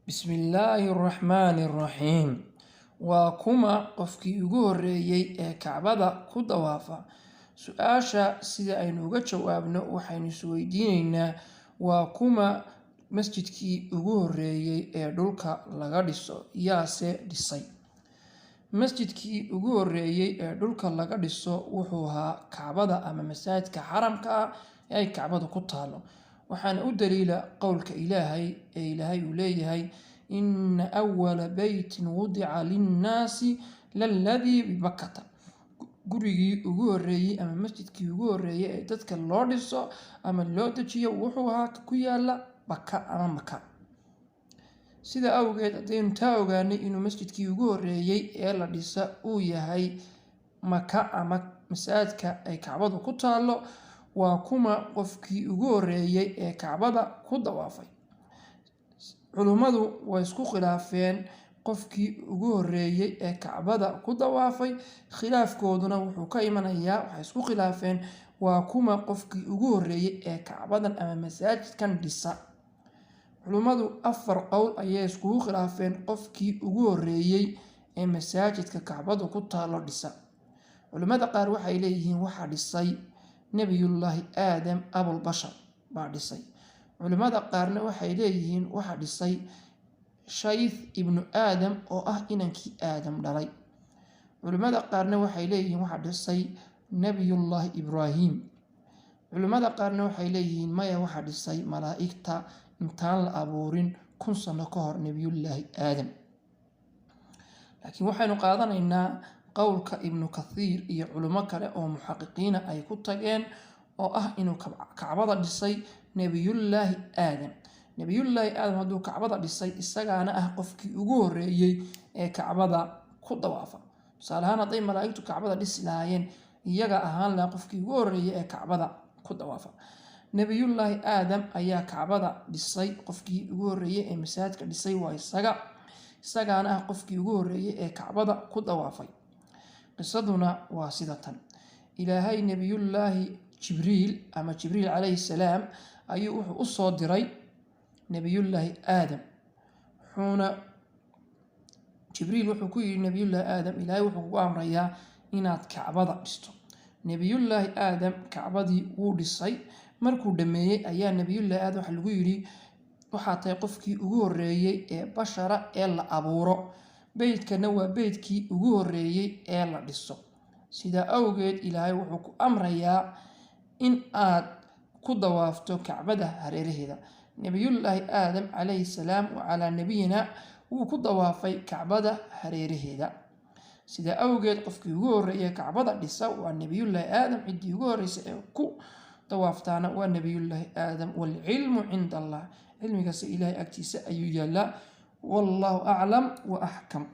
Bismillaahi Raxmaani Raxiim. Waa kuma qofkii ugu horreeyay ee Kacbada ku dawaafa? Su'aasha sida aynu uga jawaabno, waxaynu isweydiineynaa: waa kuma masjidkii ugu horreeyay ee dhulka laga dhiso, yaase dhisay? Masjidkii ugu horreeyay ee dhulka laga dhiso wuxuu ahaa Kacbada ama masaajidka xaramka ah ee ay Kacbadu ku taalo. Waxaana u daliila qowlka Ilaahay ee Ilaahay uu leeyahay: "Inna awwala beytin wudica linnaasi lalladii bibakkata." Gurigii ugu horreeyay ama masjidkii ugu horreeyay ee dadka loo dhiso ama loo dejiyo wuxuu ahaa ku yaala Baka ama Maka. Sida awgeed, haddaynu taa ogaanay inuu masjidkii ugu horreeyay ee la dhisa uu yahay Maka ama masaajidka ay Kacbadu ku taalo, waa kuma qofkii ugu horreeyay ee Kacbada ku dawaafay? Culummadu way isku khilaafeen qofkii ugu horreeyay ee Kacbada ku dawaafay. Khilaafkooduna wuxuu ka imanayaa waxay isku khilaafeen waa kuma qofkii ugu horreeyay ee Kacbadan ama masaajidkan dhisa. Culummadu afar qowl ayay iskugu khilaafeen qofkii ugu horreeyay ee masaajidka Kacbadu ku taalo dhisa. Culimmada qaar waxay leeyihiin waxaa dhisay Nebiyullaahi Aadam Abulbashar baa dhisay. Culimmada qaarna waxay leeyihiin waxaa dhisay Shayth ibnu Aadam, oo ah inankii Aadam dhalay. Culimmada qaarna waxay leeyihiin waxaa dhisay Nebiyullaahi Ibraahim. Culimmada qaarna waxay leeyihiin maya, waxaa dhisay malaa'igta intaan la abuurin 1000 sano ka hor Nebiyullaahi Aadam. Laakiin waxaynu qaadanaynaa qowlka Ibnu Kathiir iyo culimo kale oo muxaqiqiina ay ku tageen, oo ah inuu Kacbada dhisay Nebiyullaahi Aadam. Nebiyullaahi Aadam hadduu Kacbada dhisay, isagaana ah qofkii ugu horreeyey ee Kacbada ku dawaafa. Tusaale ahaan, hadday malaa'igtu Kacbada dhisi lahaayeen, iyaga ahaan lahaa qofkii ugu horreeyey ee Kacbada ku dawaafa. Nebiyullaahi Aadam ayaa Kacbada dhisay. Qofkii ugu horreeyey ee masaajidka dhisay waa isaga, isagaana ah qofkii ugu horreeyey ee Kacbada ku dawaafay. Qisaduna waa sida tan: Ilaahay Nebiyullaahi Jibriil ama Jibriil calayhi salaam ayuu wuxuu u soo diray Nebiyullaahi Aadam. Wuxuuna Jibriil wuxuu ku yidhi Nebiyullaahi Aadam: "Ilaahay wuxuu kugu amrayaa inaad Kacbada dhisto." Nebiyullaahi Aadam Kacbadii wuu dhisay. Markuu dhameeyey ayaa Nebiyullaahi Aadam waxa lagu yidhi: "Waxaa tahay qofkii ugu horreeyey ee bashara ee la abuuro, beydkana waa beydkii ugu horreeyey ee la dhiso. Sidaa awgeed Ilaahay wuxuu ku amrayaa in aad ku dawaafto Kacbada hareeraheeda." Nebiyullaahi Aadam calayhi salaam wa calaa nabiyina wuu ku dawaafay Kacbada hareeraheeda. Sidaa awgeed, qofkii ugu horreeyay Kacbada dhisa waa Nebiyullaahi Aadam, ciddii ugu horreysay ee ku dawaaftaana waa Nebiyullaahi Aadam. Waalcilmu cinda Allah, cilmigaas Ilaahay agtiisa ayuu yaalaa. Wallaahu aclam wa axkam.